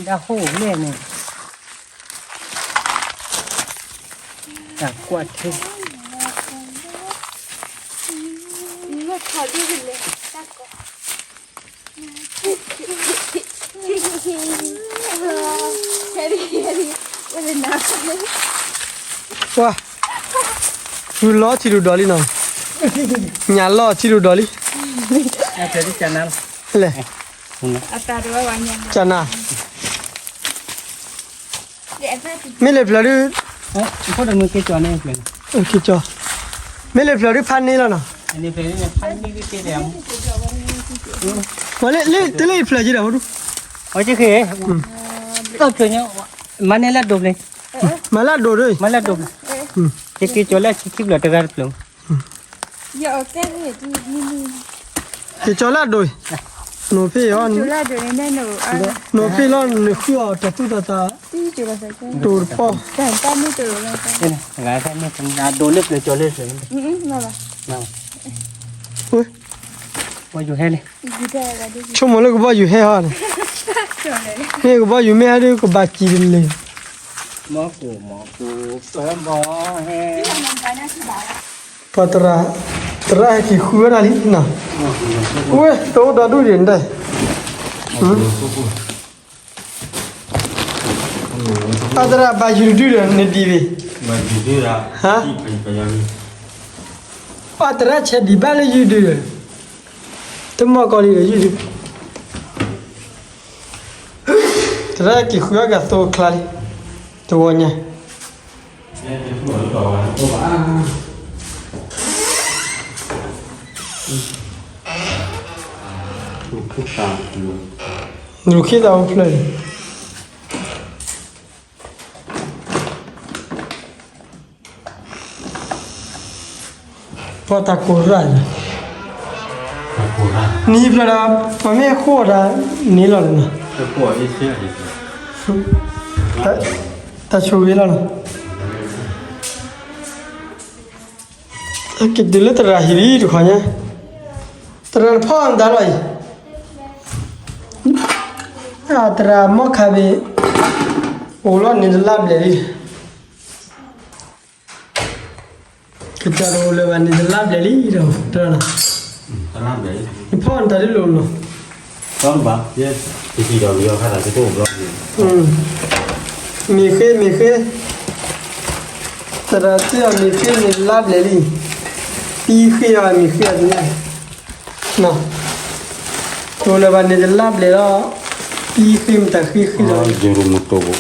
ဒၣ်ဟိၣ်လဲၣ်န့ၣ်, တၢ်ကွၢ်ထဲ, ပှၤ, ဝံၤလီၤထံလူၤဒီးလံနီၤ, ညၣ်လီၤထံရူၢ်ဒီးလံ, လဲၣ်, ကနၣ်, မ့ၢ်လၢဖျၢၣ်ဒုး, မ့ၢ်လၢဖျၢၣ်ဒုးဖးန့ၢ်လီၤနီၤ, ဝဲလၢတလၢအံၤဖျၢၣ်က့ၤဒီး, ဝဲလၢ, မၤလၢအဒိၣ်ဒုး, မၤလၢအဒိၣ်ဒုး, က့ၤကၠီၤလၢအဒိၣ်, နိၣ်ဖ့ၣ်အီၤ, နိၣ်ဖ့ၣ်လီၤ နဃုအီၤတၢ်သူၣ်တၢ်သး, တိၢ်တပီၢ်, ဒိၣ်လၢဖျၢၣ်ကၠီၤလၢဖျၢၣ်, ဆိကမိၣ်လၢကဘီယူၤဟဲလံ, ဆိကမိၣ်လၢကဘီယူၤဟဲဟီန့ၣ်, မ့ၢ်ကဘီယူၤမ့ၢ်ဟဲဒုးကဘၣ်စံၣ်တလ့ၢ် ပှၤသရၣ်, သရၣ်ဟဲက့ၤဃုဝဲဒၣ်လံနီၤ, ဝဲတအိၣ်ဒီဒူၣ်ဒံးဒဲး, အသရၣ်ဘၣ်ယုၢ်တဒုဒီးနဒံးဘ့ၣ်, ဟါ, အသရၣ်ဆဲးဒံးဘၣ်လၢယုၢ်ဒုဒီး, တမီၢ်ကီးလံဒီးယုၢ်ဒု, သရၣ်က့ၤဃုအဂၤသိချါလံ, တဝီညါ နူၢ်ခ့သးအိၣ်ဖျၢၣ်န့ၣ်, ပှၤတၢ်ကိၢ်ရၣ်န့ၣ်, နံၤဖျၢၣ်ဒီး, ပှၤမ့ၢ်ဃိၣ်တၢ်န့ၣ်လီၤန့ၣ်, တၢ်ဆိၣ်ဂ့ၤလီၤန့ၣ်, ကတုၤလၢသရၣ်ဟံၣ်လံတခီညါ, သရၣ်တဖီၣ်မတၤလီၤအံၤ, သရၣ်မီၢ်ခါဘ့ၣ်, အိၣ်လီၤန့ၣ်တလါဘျဲၣ်လံ ကစၢ်တအိၣ်လၢၤဘၣ်န့ၣ် တလါဘျဲၣ်လံဒီး, တလါဘျဲၣ်လံ, နဖီၣ်နတၢ်ဒ်လိာ်နီၤ, တဘၣ်, ယဲ, တထံၣ်ဒီးပယီၤခါတၢ်တအိၣ်ဘျီ, မ့ၢ်ဃ့ မ့ၢ်ဃ့, သရၣ်စ့ၢ်အီၤမ့ၢ်ဃ့န့ၣ် တလါဘျဲၣ်လံ, ပံဃ့အီၤမ့ၢ်ဃ့အီၤတညါ, တအိၣ်လၢၤဘၣ်န့ၣ် တလါဘျဲၣ်လီၤ, ပံဃ့မတၤဃ့ဃ့လီၤ, ယိၤရိၣ်မုၢ်တိၢ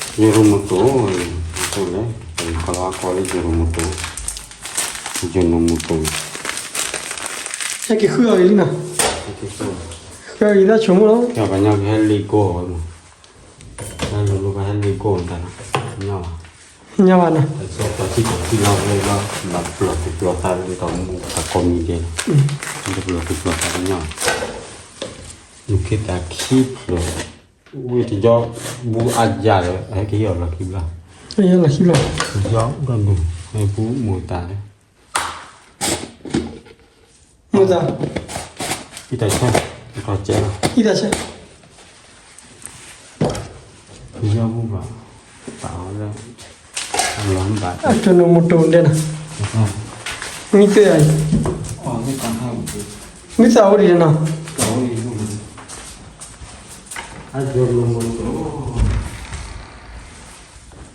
်, ယိၤရိၣ်မုၢ်တိၢ်, ယိၤရိၣ်မုၢ်တိၢ်, လဲၣ်, ကလီၤကီလၢယိၤရိၣ်မုၢ်တိၢ်, ယိၤရိၣ်မုၢ်တိၢ်, ဟဲက့ၤဃုအီၤလံနီၤ, ဃုအီၤလံတၢ်ဆိကမိၣ်လီၤ, ပှၤကညီကဟဲလ့ၣ်ကိၢ်ဝဲမး, ဟဲလ့ၣ်ကိၢ်, ဟဲလ့ၣ်ကိၢ်တၢ်, ညီဘၣ်, ညီဘၣ်နီၤ, တၢ်ဆီၣ်တၢ်ဆီလီၤဝဲလီၤ, ဘၣ်ပျီၢ်သူၣ်ပျီၢ်သးလၢတၢ်မူတၢ်ကိးမံၤဒဲး, တပျီၢ်သူၣ်ပျီၢ်သးလၢညီ, နုာ်ခ့တၢ်ခံဖျၢၣ်, ဝဲတယီ, ဘူးအါယၤဒီး ဟဲက့ၤဟ့ၣ်အီၤလီၢ်ခံဘျီ, လီၢ်ခံဘျီ, တယီဒီးနုာ်, ဟဲဘူးမိၢ်တၢ်လဲၣ် မိၢ်သး, အံသးဆၢ, အံသးဆၢ, ယီဘူဘၣ်, ပာ်အီၤလၢ, အလီၢ်ဘၣ်, အကၠိနိၣ်မုၢ်တိၢ်ဒဲးနီၤ, မံသ့ၣ်အံၤ, မံသးအိၣ်ဒံးနီၤ, အကၠိနိၣ်မုၢ်တိၢ်,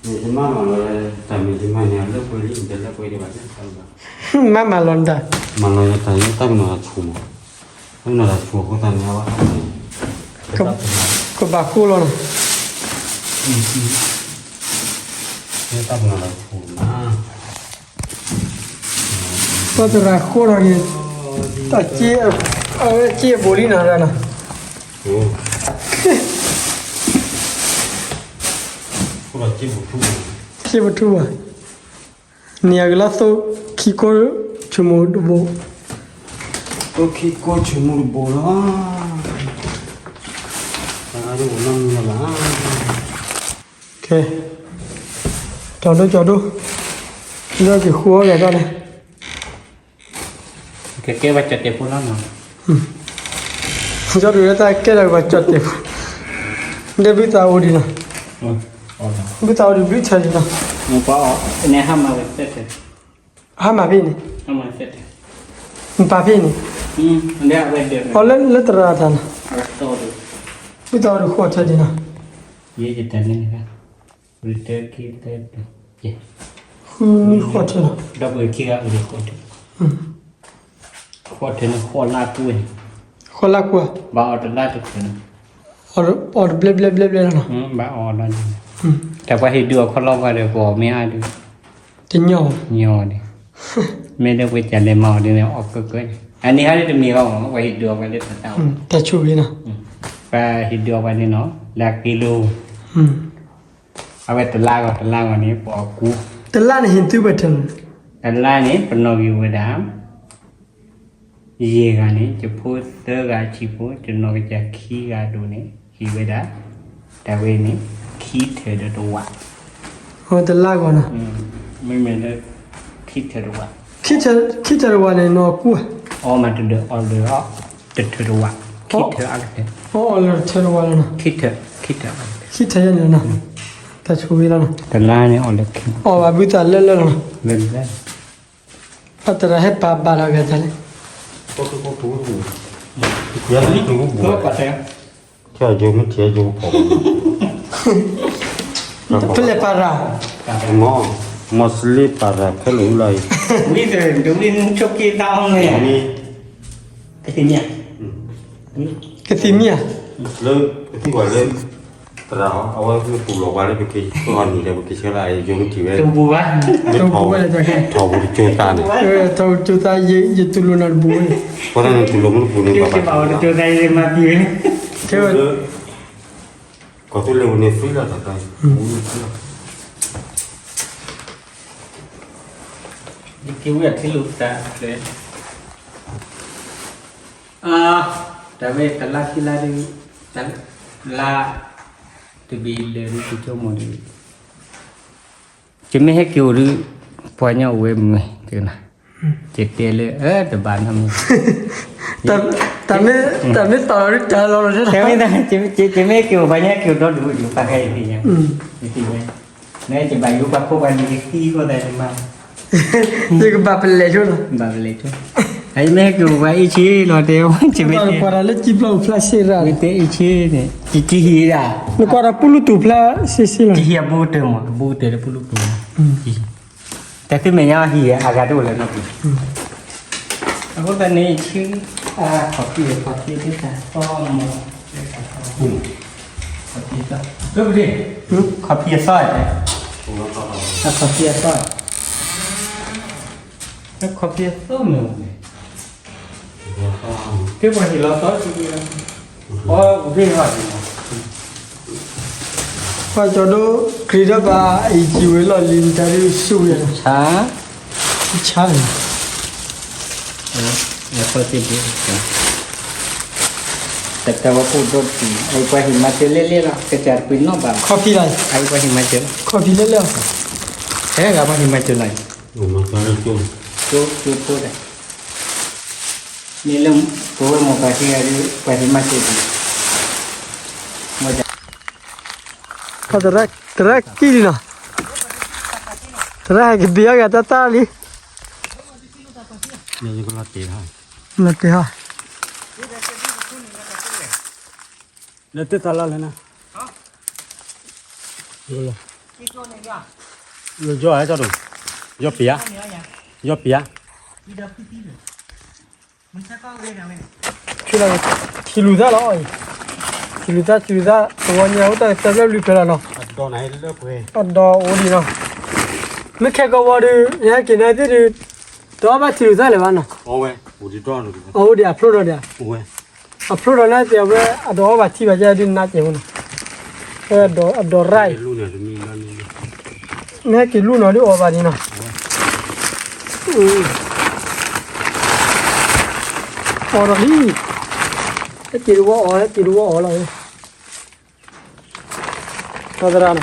မ့ၢ်ယမၤမၤလီၤ, တၢ်မ့ၢ်ယမၤန့ၣ် လၢပှဲၤလံ, မ့ၢ်တလၢပှဲၤဒံးဘၣ်, မၤမၤလီၤနတၢ်, မၤလီၤယတၢ်လၢတၢ်ကနီၤတၢ်ဆူၣ်မး, တၢ်ကနီၤတၢ်ဆူၣ်အဃိသတးန့ၣ် အဝဲ, ကဘၣ်ဃိလီၤနီၤ, တၢ်ကနီၤတၢ်ဆူၣ်မး, ပှၤသရၣ်ဃိလီၤန့ၣ်, တၢ်က့, အဝဲက့အဘူးလံနီၤ, က့ပထူဘၣ်, န့ၣ်အကလီၤသိခံကိးဆိကမိၣ်တဘိ, သိခံကိးဆိကမိၣ်တဘိလီၤ, တၢ်ဂၤဒ်အိၣ်နီတမံၤလၢၤဘၣ်, ကဲ, ကၠီဒိ ကၠီဒိ, လၢက့ၤဃိအီၤဂၤတၢ်န့ၣ် ကကဲပှၤကၠီၣ်တဲာ်ဖိလီၤနီၤ, ကၠီဒိလၢတၢ်ကဲဒီးပှၤကၠီၣ်တဲာ်ဖိ, ဒဲဘုသးအိၣ်ဒံးနီၤ, ဘုသးအိၣ်ဒံးဘျုးထၢၣ်ဒံးနီၤ, ဟါမၢ်ဖဲန့ၣ်, နပာ်ဖဲန့ၣ်, အီၤလၢလၢသရၣ်တၢ်နီၤ, ဘုသးအိၣ်ဒံးဃိထၢၣ်ဒံးနီၤ, ယဲယတၢ်န့ၣ်, ဃု ဃီၣ်ထၢၣ်လီၤ, ဒီပုၢ်ဝဲၢ်ခံဂၤအိၣ်ဒီးဃီၣ်ထၢၣ်, ဃီၣ်ထၢၣ်န့ၣ် ဃီၣ်လါကူန့ၣ်, ဃီၣ်လါကူ, ဘၣ်အီၣ်တလါတချုးန့ၣ်, အီၣ်တဘျဲဘျဲဘျဲဘျဲလီၤနီၤ, ဘၣ်အီၣ်လီၤဒ်န့ၣ်, တၢ်ပှၤဟ့ၣ်ဒုးအီၣ်ခီလီၤပှၤဒီး ပအီၣ်မ့ၢ်အါဒုး, တညီဘၣ်, ညီဒ်, မ့ၢ်လၢပှၤကလဲၤမၤအီၣ်ဒ်န့ၣ် အီၣ်ကၢကၢန့ၣ် အန့ၣ်ဟါလၢတမ့ၢ်ဘၣ်မး ပှၤဟ့ၣ်ဒုးအီၣ်ပှၤလၢတၢ်တၢ်အီၣ်, တၢ်ဆိၣ်ဂ့ၤနီၤ, ပှၤဟ့ၣ်ဒုးအီၣ်ပှၤန့ၣ်နီၤ လၢအက့လိ အဝဲတလါဂီၤတလါဂီၤန့ၣ် ပအီၣ်ကူ, တလါန့ၣ်ဟ့ၣ်သုပှဲၤထၢၣ်, တလါန့ၣ် ပနီၣ်ဂံၢ်ဝဲဒၣ် ယဲၢ်ဂၤန့ၣ် ယဖိသၢဂၤဆံးဖိ ယနီၢ်ကစၢ်ခံဂၤဒိၣ်န့ၣ် ဟ့ၣ်ဝဲဒၣ်, တၢ်ဝဲန့ၣ် ခံထၢၣ်ဒီးတဝး, တလါဂီၤနီၤ, မ့မ့ၢ်လၢ ခံထၢၣ်တဝး, ခံထၢၣ်တဝးန့ၣ် နီၢ်ကူ, အီၣ်မးတဒၢး အီၣ်လၢ တထၢၣ်တဝး, ခံထၢၣ်အါကတၢၢ်, အီၣ်လၢတထၢၣ်တဝးလီၤနီၤ, ခံထၢၣ်, ခံထၢၣ်အါကတၢၢ်, ခံထၢၣ်ယဲၢ်န့ၣ်နီၤ, တၢ်ဆိၣ်ဂ့ၤလီၤနီၤ, တလါန့ၣ်အီၣ်လၢခံ, အီၣ်ဘၣ်ဘုသးလၢလၢလီၤနီၤ, လၢလၢ အတရၢ်ဟဲပာ်ဘၣ်လီၤဂၤတၢ်လဲၣ်, ဖဲလဲၣ်ပာ်ရၣ်, မီၢ်စလ့ပာ်ရၣ်ဖဲလဲၣ်အူလီၤအံၤ, ဝံၤတရၢ် ဒဝံၣ်နုဆိက့သးအီၤန့ၣ်, ကသံၣ်မံဧါ, ကသံၣ်မံဧါ, လၢ ကသံၣ်ပှၤလၢ သရၣ်အီၤ အဝဲမ့ၢ်ပူၤလီၤပှၤလၢပက့ၤဆှၢအီၤနံၤဒီး ပက့ၤဆှၢလၢအယိၤမ့ၢ်ထံၣ်ဝဲ တပူၤဘၣ်, တပူၤဝဲလၢ ထီၣ်ပူၤတကၠိသးန့ၣ်, ထီၣ်ပူၤတကၠိသး ယတူၢ်လိာ်နီၤတပူၤဝဲ, ပှၤတၢ်န့ၣ်တူၢ်လိာ်မ့ၢ်တပူၤန့ၣ် ပှၤဘၣ်တကၠိသး ယမၤသံဝဲ, ကီၢ်သူလ့ၤဝဲန့ၣ် free လီၤတၢ်တၢ်, ယက့ၤဝဲအထံလိာ်သး, တၢ်ဝဲတလါခံလါဒုး, တလါ တဘ့ၣ်လၢာ်ဒုး ကဆိကမိၣ်ဒုး, ယမ့ၢ်ဟဲက့ၤအိၣ်ဒုး, ပှၤကညီအိၣ်ဝဲမုာ်တက့ၢ်နီၤ, ယတဲလၢ အၢ တဘၣ်နီတမံၤ, တၢ်မ့ၢ်တီၢ်လီၤဒုး တၢ်လီၤလီၤ, ယမ့ၢ်က့ၤအိၣ်ပှၤကညီက့ၤအိၣ်ဒီဒူၣ်ဒုး ပှၤဟဲယသ့ၣ်ညါ, ယသ့ၣ်ညါ, နယဘၣ်ယိၤပှၤဖိပှၤလံၤယသံဃိသးတမၤ, ယကဘၣ်ပလဲၤဆိနီၤ, ဘၣ်ပလဲၤဆိ, အမ့ၢ်ဟဲက့ၤအိၣ်ပှၤအ့ၣ်ဆ့လီၤတဲ, ယမ့ၢ်ကွၢ်တၢ်လၢကံဘျီၣ်ဖျါစ့ရၣ်, မ့ၢ်တဲအ့ၣ်ဆ့န့ၣ် ယကဟံးဒၣ်, နကွၢ်တၢ်ပူလူတူၢ်ဖျါစ့စ့လီၤ, ယဟံးအဘူးကတၢၢ်မး အဘူးကတၢၢ်လၢပူလူတူၢ်, တၢ်သုမဲာ်ညါဟံးအဂၤတအိၣ်လၢၤနီတပူၤ, အဃိသတးန့ၣ် ဆူ ခီၣ်ဖံးခီၣ်ဖံးသ့ၣ်တၢ်သီမီၤ, ခီၣ်ဖံးသီ, ခီၣ်ဖံးအသီ, ခီၣ်ဖံးအသီ, ခီၣ်ဖံးအသီမ့ၢ်အိၣ်န့ၣ်, ကဲပှၤဟ့ၣ်လီၤသီ, အီၣ်အိၣ်ဖဲအီၣ်န့ၣ် ပှၤကၠီဒိ ခရံာ်ဒီးပှၤအံၤစံးဝဲလီၢ်လံၤ မတၤဒုးဆူၣ်ဝဲလီၤ, ဆါ, ဆါန့ၣ်, တၢ်ဝဲခိၣ်ဒီတံၢ် အပှၤဟံၣ်မၤစၢၤလဲၣ်လဲၣ်လီၤ ကစၢ်တပှ့ၤနီၣ်ဘၣ်, ခီဖံးလီၤ, အပှၤဟံၣ်မၤစၢၤ, ခီဖံးလဲၣ်လဲၣ်, ဟဲဂၤပှၤဟံၣ်မၤစၢၤလီၤ, ကၠိဖိဒၣ် မ့ၢ်လၢပဝဲမိၢ်ပၢ်ခံဂၤဒီး ပှၤဟံးမၤစၢၤဒံး, သရၣ်ကံၣ်လံနီၤ, သရၣ်ဟဲက့ၤဘ့ၣ်အီၣ်ဂၤတၢ်တၢ်လံ, လီၤတ့ၢ်ဟီ, လီၤတ့ၢ်ဟီ, လၢတၢ်လီၢ်လဲၣ်နီၤ, လီၤ, လီၤယီၤဧါ ကၠီဒိၣ်, ယီၤပျါ, ယီၤပျါ, ထံလူၤသၣ်လီၤ, ထံလူၤသၣ် ထံလူၤသၣ် သဝီညါအိၣ်တၢ်တၢ်ဘျၢၣ်ဘျုးဖျဲလီၤနီၤ, အဒီအိၣ်ဒံးနီၤ, မ့ၢ်ခဲကဝီၤဒုး နဟဲက့ၤနသ့ၣ်ဒုး တအီၣ်ဘၣ်ထံလူၤသၣ်လၢၤဘၣ်နီၤ, အဝဲဒံးအဖျိဒီးဒံး, အဖျိဒီးန့ၣ် တဲဝဲ အဒီအီၣ်ဘၣ်ထံဘၣ်ယဲဒုးနးကဲးဖိနီၤ, အဒီရၣ်အံၤ, နဟဲက့ၤလူၤနီၤဒုးအီၣ်ဘၣ်ဒံးနီၤ, အီၣ်ဒီးလံ, ဟဲက့ၤတဝီအီၣ် ဟဲက့ၤတဝီအီၣ်လီၤ, သရၣ်နီၤ,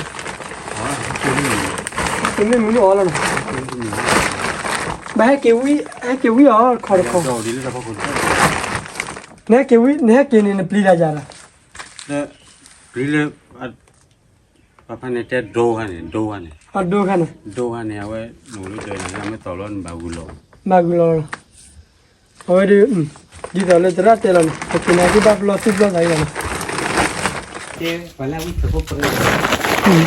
မ့ၢ်မနုၤအီၣ်လီၤနီၤ, ဘၣ်ဟဲက့ၤဝံ, ဟဲက့ၤဝံအီၣ်တခီတခီ, နဟဲက့ၤဝံ နဟဲက့ၤန့ၣ် နပျံၤတၢ်ယၤလီၤ, ပျံၤလၢ ပှၤဖဲန့ၣ်တဲဒိခါန့ၣ် ဒိခါန့ၣ်, ဒိခါန့ၣ်, ဒိခါန့ၣ် အဝဲ နအိၣ်လၢဒၢးန့ၣ် မ့ၢ်သီၣ်လီၤန့ၣ် ဘၣ်ဂုာ်လီၤ, ဘၣ်ဂုာ်လီၤလီၤ, အဝဲဒုး ဒ်သိးလၢသရၣ်တဲလီၤန့ၣ် ပက့ၤနာ်က့ဘၣ်ပလီၢ်သူၣ်ပလီၢ်သးအံၤလီၤနီၤ,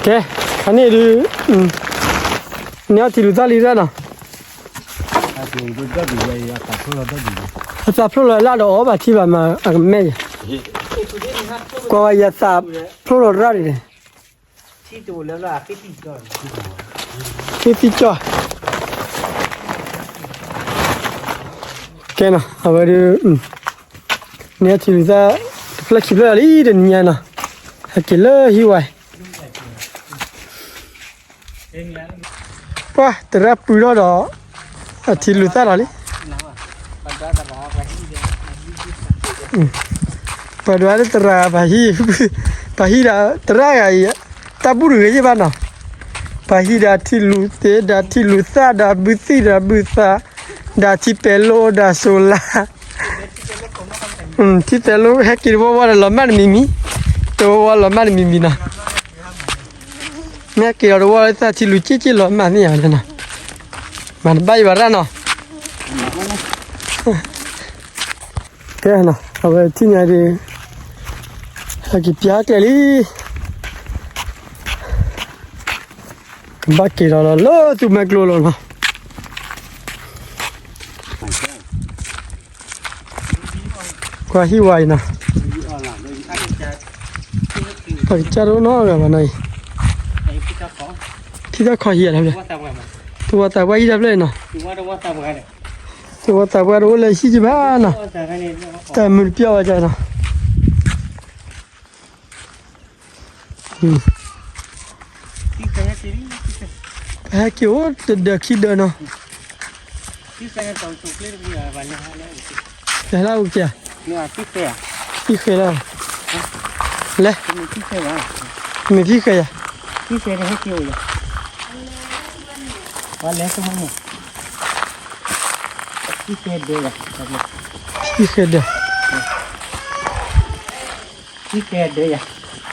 ကဲ, အန့ၣ်ဒုး, န့ၢ်အီၣ်ထံလူၤသၣ်လံရၣ်နီၤ, အသးဖျိလီၤလၢဒီးအီၣ်ဘၣ်ထံဘၣ်မး အကမဲယၤ, ကွၢ်ဝဲယသးဖျိလီၤရၣ်ဒံး, သ့ၣ်သံကၠီ, ကဲနီၤ အဝဲဒုး န့ၢ်အီၣ်ထံလူၤသၣ် တဖျၢၣ်ခံဖျၢၣ်လီၤလံ တနံၤညါနီၤ, ဟဲက့ၤလၢဟံၣ်ဝါ ပှၤတရၣ်ပူၤထီၣ်ဒီး အထံလူၤသၣ်လီၤလံ, ပှၤဒွးသရၣ် ပှၤဟံၣ်, ပှၤဟံၣ်ဒီးတရၣ်ဂၤအံၤ တၢ်ဘူၣ်တဂ့ၤယဘၣ်နီၤ, ပှၤဟံၣ်ဒီးထံလူၤသ့ ဒီးထံလူၤသၣ် ဒီးဘုသံၣ်ဒီးဘုသး, ဒီးထံပဲၤလိဒီးစိၤလါ, ထံပဲၤလိဟဲက့ၤတဝီဝီဒီးလီၤမၢ်တမံၤမံၤ, တဝီဝီလီၤမၢ်တမံၤမံၤနီၤ, မ့ၢ်ဟဲက့ၤဒီးတဝီသၣ်ထံလူၤက့ၢ်က့ၢ် လီၤမၢ်မ့ၢ်ဧါနီၤ, မၤတဘၣ်ယဘၣ်ရၣ်နီၤ, ကဲနီၤ အဝဲထံၣ်ညါဒုး ဟဲက့ၤပျၢ်ကျဲလံ, ကဘၣ်က့ၤဒီးလီၤလၢသူမဲကျိလီၤနီၤ, ကွၢ်ဟံၣ်ဝါအံၤနီၤ, ပကစၢ်တအိၣ်နီတဂၤဘၣ်နီၤအံၤ, ထံတၢ်ခီဟံၣ်ဧါ, သဝီသးပှၢ်ဟံၣ်တဖျၢၣ်အံၤနီၤ, သဝီသးပှၢ်တအိၣ်လၢဟံၣ်က့ဘၣ်နီၤ, တၢ်မုာ်တပျီၢ်ဝဲဒၣ်နီၤ, ပဟဲက့ၤအိၣ်တဒၢးခံဒၢးနီၤ, လဲၤလၢအူကဲ, သံဃဲလီၤ, လဲၤ, မ့ၢ်သံဃဲယၤ, သံဃဲဒၢး, သံဃဲဒၢး, သံဃဲဒၢး, သံ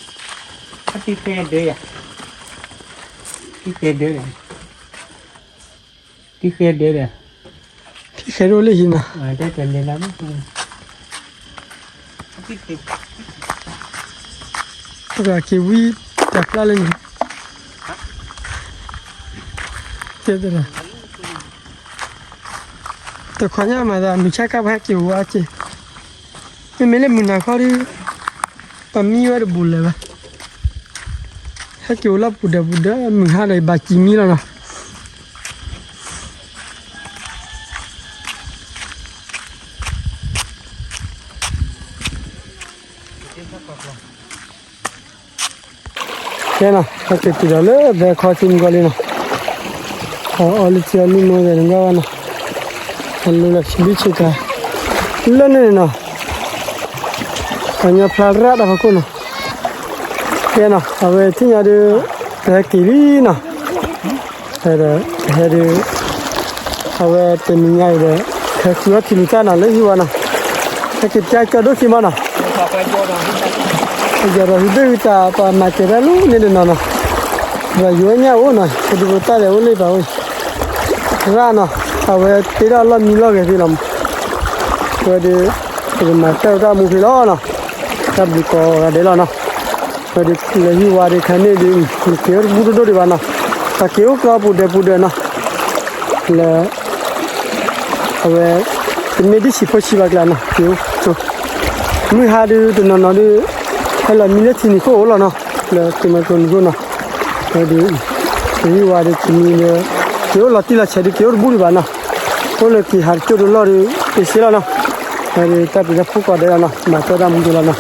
ဃဲဒၢး, သံဃဲဒၢး, သံဃဲဒၢးလၢဟံၣ်နီၤ, ပကက့ၤဝံတၢ်ဖျါလၢန့ၣ်, တဲသရၣ် တခီညါမၤသး မုၢ်ဆါခါပဟဲက့ၤအိၣ်ဝဲက့ၤ, မ့မ့ၢ်လၢမုၢ်နၤခီဒီး ပမံဝဲတဘူးလၢၤဘၣ်, ဟဲက့ၤအိၣ်လၢပူၤဒၢးပူၤဒၢး မုၢ်ဟါဒီးယဘၣ်ကံမံလီၤနီၤ. ကဲနီၤ ဟဲက့ၤတုၤဒီးလၢဘဲခီထံမုၢ်ကီၢ်လံနီၤ, အီၣ်လၢထံအီၣ်လံနိသဲးတဘျီဘၣ်နီၤ, အလိၤလၢဆံဘံၣ်ဆံကၤ လၢန့ၣ်နီၤ, အညီဖျါရၣ်တၢ်ဖီခိၣ်နီၤ, ကဲနီၤ အဝဲထံၣ်ညါဒီး ပဟဲက့ၤလံနီၤ. ဟဲဒီး ဟဲဒီး အဝဲတနံၤညါအံၤဒီး ဟဲဃုအီၣ်ထံလူၤသၣ်နီၤ လၢဟံၣ်ဝါနီၤ, ဟဲက့ၤပျၢ်ကၠီဒိၣ်ခံမးနီၤ, ယီၤဒီးဟံၣ်ဘ့ၣ်ဝံသး ပှၤမၤကဲၤတၢ်လၢန့ၣ်တနီၤနီၤ, ဒီးယိၤညၣ်အိၣ်နီၤ ပဒုးပသၣ်လဲၤအိၣ်လၢပှၤအိၣ် ရၣ်နီၤ, အဝဲတ့ထီၣ်အလီၢ်မံလီၢ်ဂဲၤသ့လီၤမး, အဝဲဒီး ပကမၤတၢ်ဝဲတၢ်မူဖဲလီၤနီၤ, တၢ်ဘျုးကိးဂၤဒဲးလီၤနီၤ, ဝဲဒီးလၢဟံၣ်ဝါဒီးခါန့ၣ်ဒီး နက့ၤအိၣ်တဘူၣ်တဒိၣ်ဒံးဘၣ်နီၤ, ပက့ၤအိၣ်ကျီပူၤဒဲးပူၤဒဲးနီၤ, လၢ အဝဲ တမ့ၢ်ဒ်ဆံးဖိဆံးဘၣ်ကျါနီၤ, က့ၤအိၣ် မုၢ်ဟါဒီးတနီၤနီၤဒီး ဟဲလီၤမံလၢထံနံၤခိၣ်အိၣ်လီၤနီၤ, လၢသုးမီၤကျိနံၤခိၣ်နီၤ, ဝဲဒီး ပဟံၣ်ဝါဒီးတနံၤဒီး က့ၤအိၣ်လီၤတံၢ်လီၤဆဲးဒီးက့ၤအိၣ်တဘူၣ်ဒံးဘၣ်နီၤ, အိၣ်လၢက့ၤဟးတကၠိၢ်တလီၢ်ဒီး က့ၤစ့လီၤနီၤ, ဝဲဒီးတၢ်ပျံၤတၢ်ဖုၣ်ကိးဂၤဒဲးလီၤနီၤ, မၤတၢ်ဝဲတၢ်မူဒံးလီၤနီၤ,